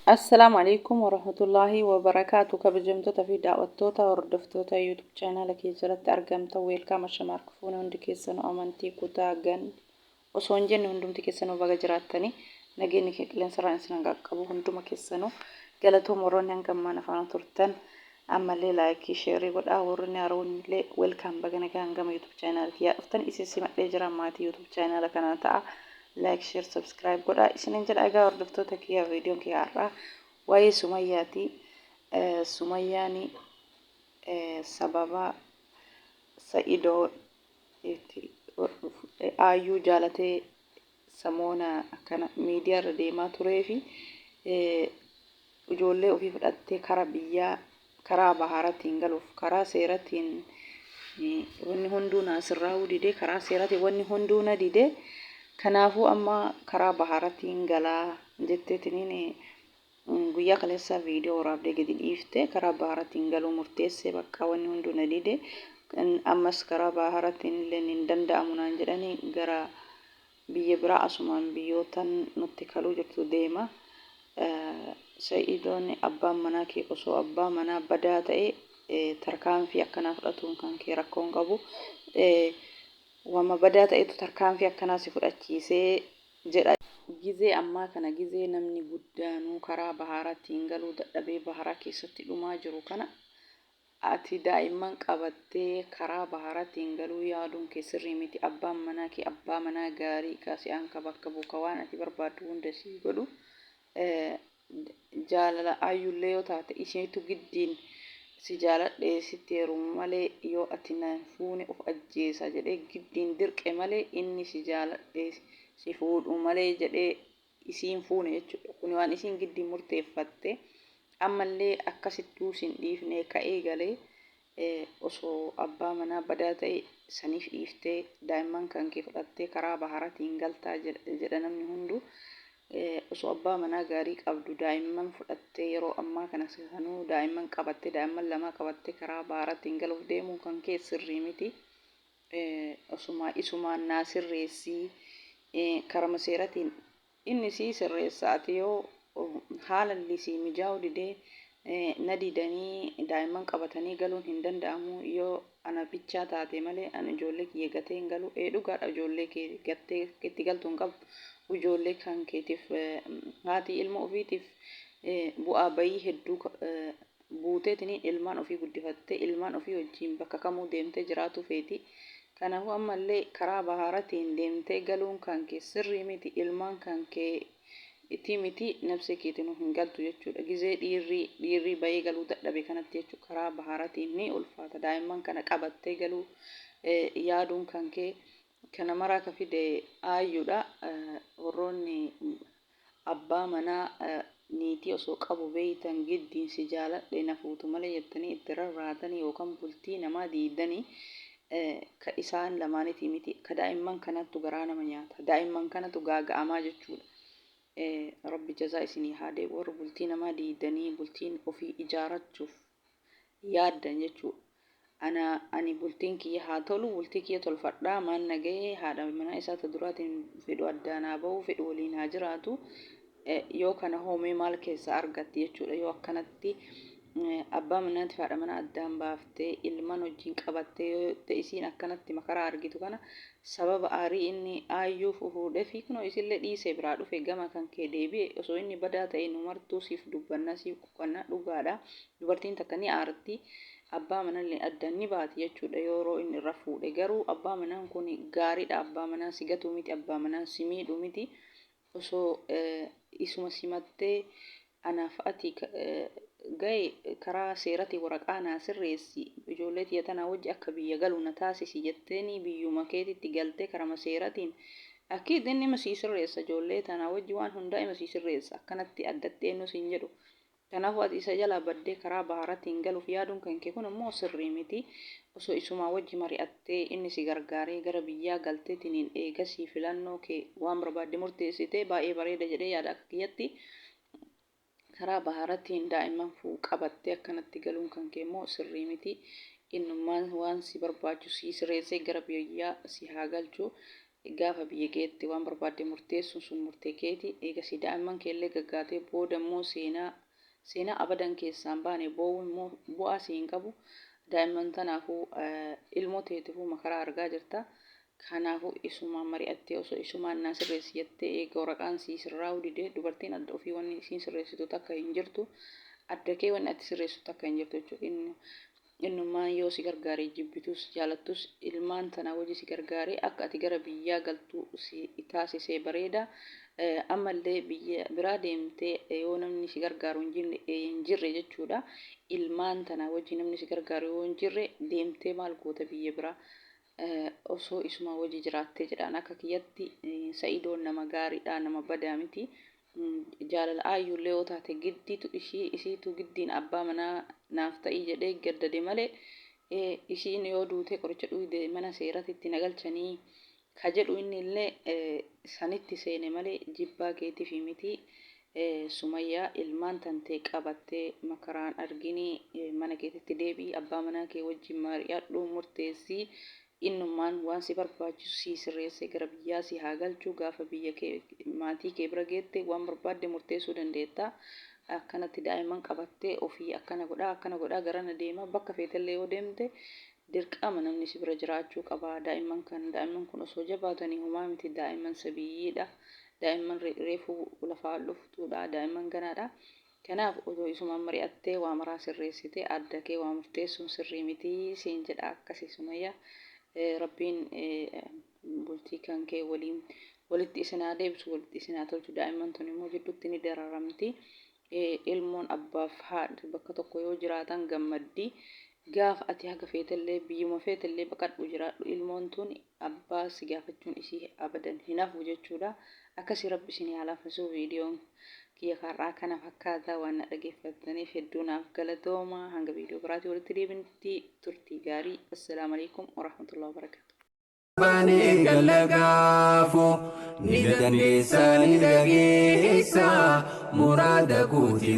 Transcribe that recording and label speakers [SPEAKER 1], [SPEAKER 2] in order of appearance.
[SPEAKER 1] Assalaamu alaikum warahmatullaahi wabarakaatu. Kabajamtoota fi daawwattoota hordoftoota YouTube chaanaala kee jalatti argamtan, welcome, ashama harka fuune hundi keessanuu, amantii kutaa gan osoo hin jenne hundumti keessanuu baga jiraattanii, nageenyi kee qilleensarraan isin hanga qaqqabu. Hunduma keessanuu galatooma. Warroonni hanga ammaan afaan turtan ammallee like, share godhaa. Warroonni haroonni illee welcome, baga nagaan gama YouTube chaanaala kiyyaa dhuftan. Isin simadhee jira, maatii YouTube chaanaala kanaa ta'a, like, share, subscribe godhaa isinin jedha. Egaa hordoftoota kiyyaa, viidiyoon kiyya har'aa waa'ee Sumayyaati. Sumayyaan sababa Sa'idoo itti Aayyuu jaalatee samoona akkana miidiyaa irra deemaa turee fi ijoollee ofii fudhattee kara biyyaa karaa bahaaratiin galuuf, karaa seeratiin wanni hunduu naa sirraa'uu didee, karaa seeratiin wanni hunduu na didee, kanaafuu amma karaa bahaaratiin galaa jetteetiniin guyyaa kaleessaa viidiyoo waraabdee gadi dhiifte. Karaa bahaaratiin galuu murteessee, bakka wanni hunduu na dide, ammas karaa bahaaratiin illee hin danda'amu naan jedhanii, gara biyya biraa asumaan biyyootan nutti kaluu jirtu deema. Sa'idoon abbaan manaa kee osoo abbaa manaa badaa ta'e, tarkaanfii akkanaa fudhatuun kan kee rakkoon qabu. Wama badaa ta'etu tarkaanfii akkanaa si fudhachiisee jedha. Gizee ammaa kana, gizee namni guddaanuu karaa bahaaratiin galuu dadhabee baharaa keessatti dhumaa jiru kana, ati daa'imman qabattee karaa bahaaratiin galuu yaaduun kee sirrii miti. Abbaan manaa kee abbaa manaa gaarii ka si'aan ka bakka bu'u, ka waan ati barbaaddu hunda sii godhu. Jaalala Ayyullee yoo taate, isheetu giddiin si jaaladhe, sitti heerumu malee yoo ati na hin fuune of ajjeesa jedhee giddiin dirqe malee, inni si jaaladhe, si fuudhu malee jedhee isii hin fuune jechuudha. Kuni waan isiin giddiin murteeffatte. Ammallee akkasittuu sin dhiifne ka'ee galee. Osoo abbaa manaa badaa ta'e saniif dhiiftee daa'imman kan kee fudhattee karaa baharatiin galtaa jedha namni hunduu. Osoo abbaa manaa gaarii qabdu, daa'imman fudhattee, yeroo ammaa kana sanuu daa'imman qabattee, daa'imman lamaa qabattee karaa baharatiin galuuf deemuun kan kee sirrii miti. Osumaa isumaan naa sirreessii, karama seeratiin inni sii sirreessa. Ati yoo haalalli sii mijaa'uu didee, na didanii, daa'imman qabatanii galuun hin danda'amu, yoo ana bichaa taate malee an ijoollee kiyya gatee hin galu. Ee, dhugaadha, ijoollee kee gattee itti galtu hin qabdu. Ijoollee kan keetiif haati ilma ofiitiif bu'aa bayii hedduu buuteetiniin ilmaan ofii guddifattee, ilmaan ofii wajjiin bakka kamuu deemtee jiraatuu feeti. Kanaafuu ammallee karaa bahaaratiin deemtee galuun kan kee sirrii miti. Ilmaan kan kee itti miti, nafsee keetinuu hin galtu jechuudha. Gizee dhiirri dhiirri bahee galuu dadhabe kanatti jechuudha, karaa bahaaratiin ni ulfaata. Daa'imman kana qabattee galuu yaaduun kan kee, kana maraa ka fide Aayyuudha. Warroonni abbaa manaa niitii osoo qabu beeytan, giddiin si jaaladhe, na fuutu malee jettanii itti rarraatanii yookaan bultii namaa diidanii, ka isaan lamaanitii miti, ka daa'imman kanattu garaa nama nyaata. Daa'imman kanatu gaaga'amaa jechuudha. Rabbi jazaa isinii haa deebi'u, warri bultii namaa diidanii bultiin ofii ijaarachuuf yaaddan jechuudha. Ana ani bultiin kiyya haa tolu, bultii kiyya tolfadhaa, maan na gahe? Haadha manaa isaa ta duraatiin fedhu addaan haa bahu, fedhu waliin haa jiraatu. Yoo kana hoomee maal keessaa argatti jechuudha? Yoo akkanatti abbaa manaatiif haadha manaa addaan baaftee, ilmaan wajjin qabattee, yoo isiin akkanatti makaraa argitu kana, sababa aarii inni Aayyuu fuudhee fi kunoo isillee dhiisee biraa dhufe gama kan kee deebi'e. Osoo inni badaa ta'e, nu martuu siif dubbannaa, siif quqannaa. Dhugaadha, dubartiin takka ni aarti, abbaa manallee addaan ni baati jechuudha yeroo inni irra fuudhe. Garuu abbaa manaan kun gaariidha, abbaa manaa si gatu miti, abbaa manaa si miidhu miti. Osoo isuma simattee, anaaf ati gahe, karaa seeratiin waraqaa naa sirreessi, ijoollee tiyya tanaa wajji akka biyya galu na taasisi jetteeni, biyyuma keetitti galtee karama seeratiin, akkiid inni ima sii sirreessa, ijoollee tanaa wajji waan hundaa ima sii sirreessa. Akkanatti addatti eenyu siin jedhu. Kanaafuu ati isa jalaa baddee karaa baharatiin galuuf yaaduun kan kee kun immoo sirrii miti. Osoo isumaa wajji mari'attee, inni si gargaaree gara biyyaa galteetiniin, eegasii filannoo kee waan barbaadde murteessitee baay'ee bareeda jedhee yaada akka kiyyatti. Karaa baharatiin daa'imman fuu qabattee akkanatti galuun kan kee immoo sirrii miti. Innummaan waan si barbaachisu sii sirreessee gara biyyaa si haa galchu. Gaafa biyya geette waan barbaadde murteessuun sun murtee keeti. Eegasii daa'imman keellee gaggaatee booda immoo seenaa seenaa abadan keessaa hin baane boo'uun immoo bu'aa sii hin qabu. Daa'imman tanaafuu ilmoo teetifuu makaraa argaa jirta. Kanaafuu isumaan mari'attee osoo isumaan naa sirreessi jettee eega waraqaan sii sirraa'uu dide dubartiin adda ofii wanni isiin sirreessitu takka hin jirtu. Adda kee wanni ati sirreessitu takka hin jirtu jechuudha. Inni Innummaan yoo si gargaare jibbitus jaalattus ilmaan tana wajji si gargaaree akka ati gara biyyaa galtu si taasisee bareeda. Ammallee biyya biraa deemtee yoo namni si gargaaru hin jirre jechuudha. Ilmaan tana wajji namni si gargaaru yoo hin jirre deemtee maal goota biyya biraa osoo isumaa wajji jiraattee jedhaan akka kiyyatti Sa'idoon nama gaariidha nama badaa miti. Jaalala aayyuullee yoo taate giddiitu ishii isiitu giddiin abbaa manaa naaf ta'ii jedhee gaddade malee ishiin yoo duutee qoricha dhuyde mana seeratitti na galchanii ka jedhu inni illee sanitti seene malee jibbaa keetifi miti. Sumayyaa ilmaan tantee qabattee makaraan arginii mana keetitti deebi'i abbaa manaa kee wajjin mari'adhu murteessii Innummaan waan si barbaachisu sii sirreessee gara biyyaa si haa galchu. Gaafa biyya kee maatii kee bira geette waan barbaadde murteessuu dandeetta. Akkanatti daa'imman qabattee ofii akkana godhaa akkana godhaa garana deema bakka feetellee yoo deemte dirqama namni si bira jiraachuu qaba. Daa'imman kan daa'imman kun osoo jabaatanii homaa miti daa'imman sabiyyiidha. Daa'imman reefuu lafaa ol dhuftuudha. Daa'imman ganaadha. Kanaaf otoo isumaan mari'attee waa maraa sirreessitee adda kee waa murteessuun sirrii miti siin jedha akkasi Sumayya Rabbiin bultii kan kee waliin walitti isin haa deebisu walitti isin haa tolchu daa'imman tun immoo jidduutti ni dararamti ilmoon abbaaf haadha bakka tokko yoo jiraatan gammaddi gaafa ati haga feetellee biyyuma feetellee baqadhu jiraadhu ilmoon tun abbaa si gaafachuun isii abadan hin hafu jechuudha. Akkasi rabbi isinii haa laaffisuu viidiyoon kiyya kaarraa kana fakkaata waan na dhageeffattaniif hedduu naaf galatooma hanga viidiyoo biraatii walitti deebinutti turtii gaarii assalaamu alaikum warahmatullahi wabarakatuh.
[SPEAKER 2] Baanee galla gaafu ni dandeessa ni dhageessa muraada kooti.